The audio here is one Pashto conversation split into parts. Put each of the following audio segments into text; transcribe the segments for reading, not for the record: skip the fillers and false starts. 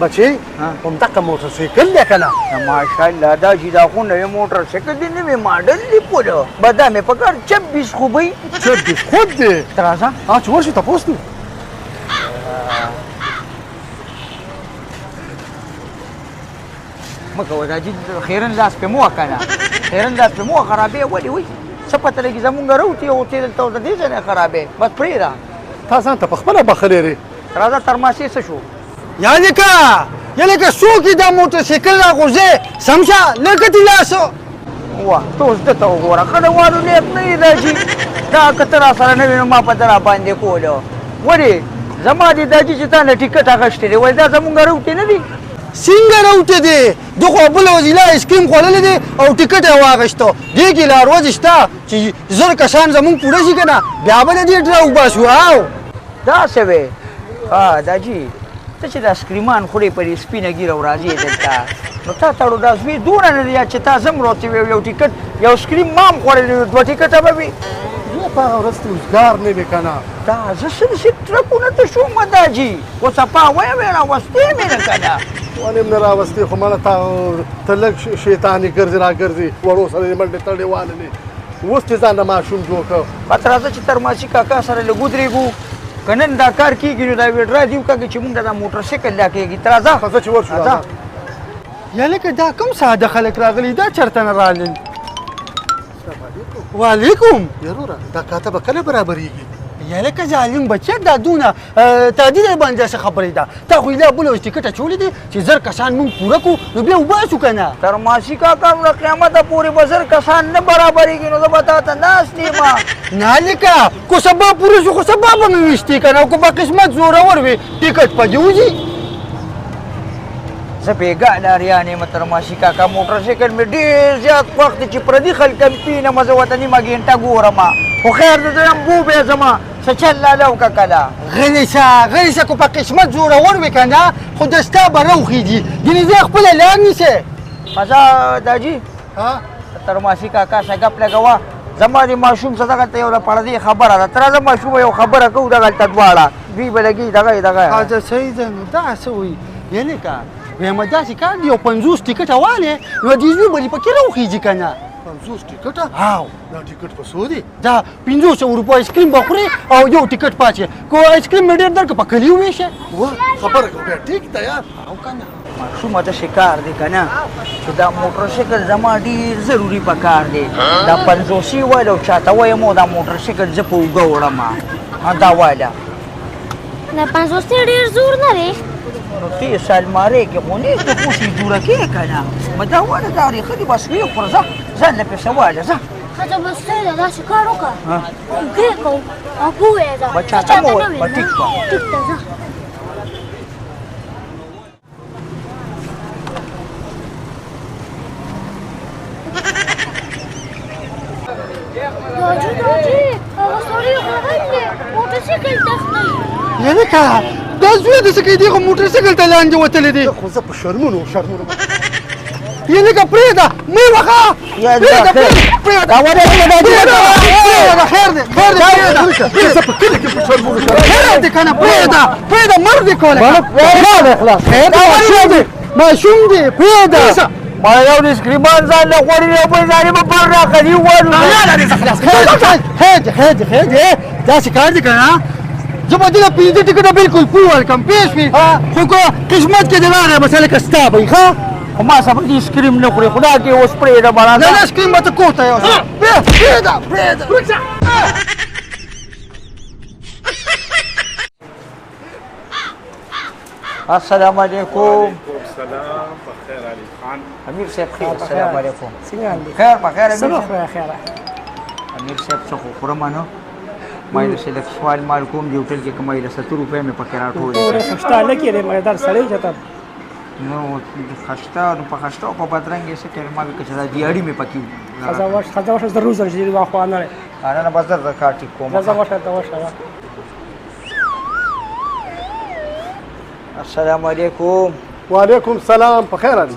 بچې همدغه موټر سایکل دی که نه؟ ماشاءالله دا چې دا خو نوی موټر سایکل دی، نوی ماډل دی پوله. به دا مې په کار 26 خو به وي. 26 خود دی. ته راځه. ها چې ورشي تپوس دی. مه کوه دا جي، خیرن لاس پې مه وه که نه، خیرن لاس پې مه وه، خرابې ولې وایي؟ څه پته لګي زمونږ روتي او ته دلته د دې ځای نه خرابې، بس پرېږده. تا ځان ته په خپله بخښلی دی. راځه تر ماسې څه شو؟ یالکه یالکه څوک یې دا موټرسایکل راغورځې؟ سم شه لږه دې لاس. واه ته اوس ده ته وګوره، ښه د والو لیک نه یې دا جي، دا که ته راسره نه وې نو ما په ده راباندې کولو. ولې زما دې دا جي چې تا نه ټیکټ اخیستی دی، ولې دا زمونږ روتې نه دي؟ څنګه روتې دی؟ ده خو بله ورځ ایله آیسکریم خوړلی دی او ټیکټ یې واخیستو. دې کې لا ورځې شته چې 1000 کسان زمونږ پوره شي که نه، بیا به د دې ډرا وباسو. او دا څه وې؟ ها دا جي ته چې دا سکریمان خورې په دې سپینه ږیره او راځې دلته، نو تا ته دا زوی دونه نه دی چې تا زم روتې وې، یو ټیکټ یو سکریم ما هم خوړلی دی، 2 ټیکټه به وي. زه په هغه ورځ ته اوزګار نه وې که نه؟ دا زه څه داسې ټرکونه ته شوم دا جي، خو صفا ویې وې راوستې مې نه که نه؟ ولې هم نه راوستې؟ خو مړه ته لږ شیطاني ګرځې راګرځې، وړو سره یې منډې تړې واللې، اوس دې ځان د ماشوم جوړ کړ. بس راځه چې تر ماسي کاکا سره لږ ودرېږو، که نن دا کار کېږي نو دا ویډرا دې وکاږي چې مونږ ته دا موټرسایکل لا کېږي. ته راځه. ښه، ځه چې ورشو. راځه. یالکه دا کوم ساده خلک راغلي، دا چېرته نه رالل؟ وعلیکم. وروره دا کاته به کله برابرېږي؟ یالکه ظالم بچیه، دا دونه تا دې باندې داسې خبرې ده، تا خو ایله بله ورځ ټیکټ اچولی دی چې 1000 کسان مونږ پوره کړو نو بیا وباسو که نه؟ تر ماسي کاکا نو له قیامته پورې به 1000 کسان نه برابرېږي، نو زه به تا ته ناست یم. نه لکه که سبا پوره شو خو سبا به مې ویشتې که نه، که په قسمت زورور وي ټیکټ په دې وځي. زه بېګا لاریان یم تر ماسي کاکا، موټرسایکل مې ډېر زیات خوښ دی چې پردي خلک هم پینم، زه ورته نیمه ګنټه ګورم. خو خیر دی، زه هم بوبی ځم، څه چل لاله وکړه کله. غلی شه غلی شه، که په قسمت زورور وي که نه خو د ستا به راوخېږي، ګینې زه خپله لار نیسې. ښځه دا جي ها تر ماسي کاکا سره ګپ لګوه، زما دې ماشوم څه دغلته یو د پردې خبره ده، ته راځه ماشومه یو خبره کوو دغلته دواړه، دوی به لګي دغه دغه. ښځه صحیح ده، نو دا څه وایي؟ یعنې که وایم داسې کار دی، یو 50 ټیکټه والې نو دې زوی به دې پکې راوخېږي که نه؟ 50 ټیکټه؟ هاو. دا ټیکټ په څو دی؟ دا 500 روپو آیسکریم به خورې او یو ټیکټ پاتې، که آیسکریم مې ډېر درکړه په کلي ووېشې. وه خبره کوه بیا ټیک ده یار. او که نه؟ ماشومه داسې کار دی که نه چې دا موټرسایکل زما ډېر ضروري په کار دی، دا 50 واله او چاته وایم او دا موټرسایکل زه په اوږه وړم. دا واله دا 50 ډېر زور نه دی. نو ته سالمارې کې خو نه ته خو شي جوړه کې که نه؟ ما دا واله دا ریښه دې بس ویې خوره، ځه ځان له پیسې واله ځه. ښځه بس صحیح ده، داسې کار وکړه، اوږې کوم او پوهې ځه. به چاته مه وایې، به ټیک به. ټیک ته ځه. داجي داجي هغه سړی خو غل دی، موټرسایکل تښتوي. یالکه دا زوی د څه کوي؟ دی خو موټرسایکل ته لاندې وتلی دی. خو زه په شرمونو شرمونو. یالکه پرېږده مې وخه، پرېږده پرېږده، دا ولې پرېږده، خیر دی خیر دی، پرېږده. زه په کلي کې په شرمونو شرمونو. خیر دی که نه؟ پرېږده پرېږده، مر دې کولی. خلاص خیر دی ماشوم دی ماشوم دی، پرېږده. ما یو د سکریمان ځان له خوړلي او بل ځان یې به بل راخلي ووهلو. نه نه نه خلاص، خیر دی خیر دی خیر دی، داسې کار دی که نه زه به دې له 5 ټیکټه بالکل پوه ورکړم، پوه شوې؟ خو که قسمت کې دې راغی بس هلکه ستا به وي. ښه خو ما سبا دې سکریم نه خوري، خدای کې اوس پرېږده به راځه. نه نه سکریم به ته کور ته یوسې. پرېږده پرېږده. السلام علیکم. وعلیکم السلام، بخیر علي خان. امیر صاحب خیر. السلام علیکم. څنګه؟ خیر په خیر امیر صاحب. صاحب. امیر صاحب څه خو خورم نو ما یې داسې لږ سوال مال کوم دی هوټل کې، که ما یې له 70 روپۍ مې پکې راټولې. خشته هلک یې دی، مګر دا سړی چې نو خشته نو په خشته او په بدرنګ یې څه کوي؟ ما ویل که چې دا دیاړي مې پکې. ښځه وشه ښځه وشه، ضرور ضرور چې واخوا نه. نه نه بس درته کار ټیک کوم. ښځه وشه ته وشه. السلام علیکم. وعلیکم السلام، په خیر علي.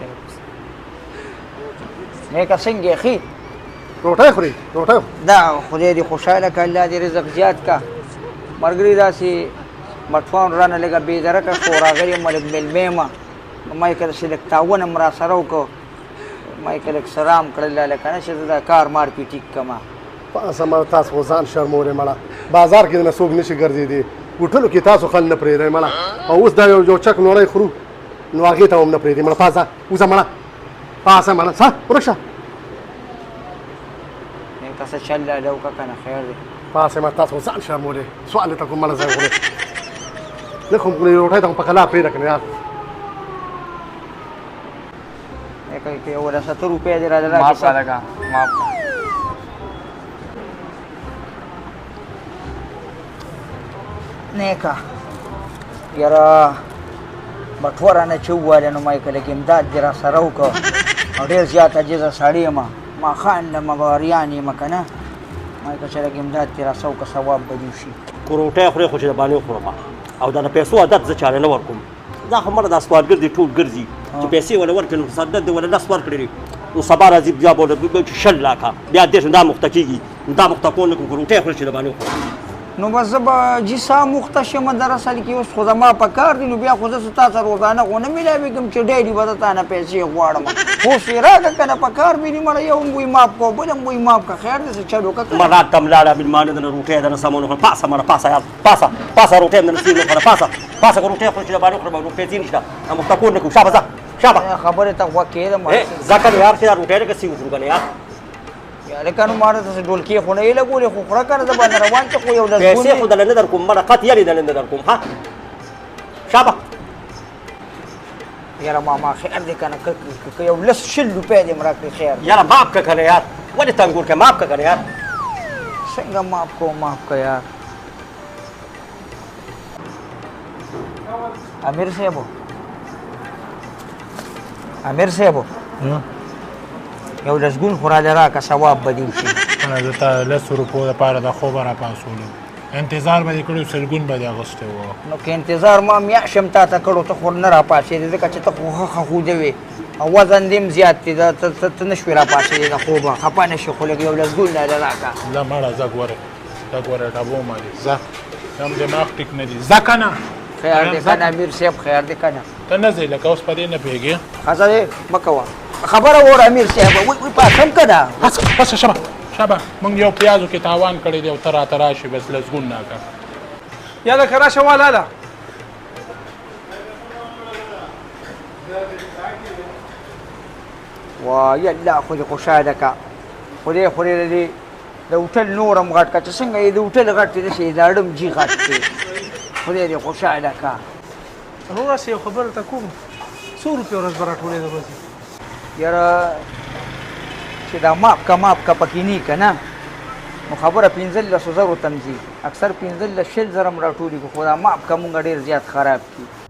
نیکه څنګه یې؟ ښې روټۍ خوري؟ روټۍ دا خدای دې خوشحاله کړه، الله دې رزق زیات کړه. ملګري داسې مټوان رانه لږه بې درکه شو، راغلی یم لږ مېلمه یم. نو ما یې که داسې لږ تاون هم راسره وکړو، ما یې که لږ سرام کړل لاله که نه چې زه دا کار مار پې ټیک کړم. پاسه مړه تاسو خو ځان شرمولی مړه، بازار کې نه څوک نشي ګرځېدی، هوټلو کې تاسو خل نه پرېږدئ مړه، او اوس دا یو چک نوړی خورو نو هغې ته هم نه پرېږدي مړه. پاسه وځه مړه، پاسه مړه، څه ورک شه. که څه چل لاله وکړه که نه خیر دی. پاسه مړه تاسو خو ځان شرمولی، سوال درته کوم مړه ځای خورئ لږ خو روټۍ ته هم په کلا پرېږده که نه یار. که یو 70 روپۍ دې راله راکړې. معاف کړه لکه معاف کړه. نیکه یاره بټوه رانه چې وواله نو ما یې که لږ امداد دې راسره وکړ، او ډېر زیات عاجزه سړی یم، ماښام له مباریان یم که نه، ما یې که چې لږ امداد دې راسره وکړه ثواب به دې وشي. که روټۍ خورې خو چې د باندې وخورم، او دا د پیسو عادت زه چاله نه ورکوم. دا خو مړه دا سوالګر دي ټول ګرځي چې پیسې وله ورکړي نو صدق دې وله لس ورکړي نو سبا راځي بیا به وله 20 لاکه بیا 30 دا مخته کېږي، نو دا مخته کول نه کوم. که روټۍ خورې چې د باندې وخورم. نو بس زه به جي سا مخته شم در اصل کې اوس خو زما په کار دي، نو بیا خو زه څه تا سره روزانه خو نه میلاوېږم چې ډیلي به زه تا نه پیسې غواړم. اوس یې راکړه که نه په کار مې دي مړه، یو هم وایي معاف کړه بل هم وایي معاف کړه، خیر دی څه چل وکړه که نه. مړه تم لاړه مېلمانه درنه روټۍ درنه سمه ونه خوړه. پاڅه مړه پاڅه یار، پاڅه پاڅه، روټۍ هم درنه سیخ نه خوړه. پاڅه پاڅه، که روټۍ خورې چې د باندې وخورم نو پیسې نشته، مخته کور نه کوو. شابه ځه شابه. خبرې ته غوږ کښېږده. ځه که نه یار چې دا روټۍ لږه سیخ وخورو که نه یار. هلکه نو ما ته څه ډولکې خو نه یې لګولې، خو خوره که نه زه باندې روان چې خو یو لسګون پیسې خو درله نه درکوم مړه، قطعاً یې درله نه درکوم. ها شابه. یاره ماما خیر دی که نه، که یو 10 20 روپۍ دې هم راکړې خیر دی. یاره معاف کړه که نه یار، ولې تنګور کړې؟ معاف کړه که نه یار. څنګه معاف کوم؟ معاف کړه یار. امیر صاحب، امیر صاحب یو لسګون خو راله راکړه ثواب به دې وشي. نه زه تا 10 روپو دپاره د خوبه راپاڅولم، انتظار به دې کړی، سلګون به دې اخیستی و. نو که انتظار ما میاشت هم تا ته کړو ته خو نه راپاڅېدې، ځکه چې ته خو ښه ښه خوده وې او وزن دې هم زیات دی، ته نه شوې راپاڅېدې د خوبه، خفه نه شې، خو لږ یو لسګون راله راکړه. ځه مړه ځه ګوره، ځه ګوره ډبو ما دې ځه، هم دماغ ټیک نه دی، ځه که نه. خیر دی که نه امیر صاحب، خیر دی که نه. ته نه ځې لکه اوس په دې نه پوهېږې. ښځه دې مه کوه خبره وره امیر صاحب، وای وای پاڅم که نه. بس شابه شابه، موږ یو پیازو کې تاوان کړی دی او ته راته راشې بس لسګون ناکه. یا لکه راشه والاله. وای الله خو دې خوشحاله کړه، خدای خو دې دې د هوټل نور هم غټ کړه، چې څنګه یې د هوټل غټ دی داسې یې د اړم جي غټ دی، خدای دې خوشحاله کړه. وروره څه یو خبره ته کوم، څو روپۍ ورځ به راټولې د ورځې؟ یاره چې دا معاف که معاف که پکې نه که نه نو خبره 15,000 ته هم ځي، اکثر 15-20 زره هم راټولېږي، خو دا معاف که مونږ ډېر زیات خراب کړي.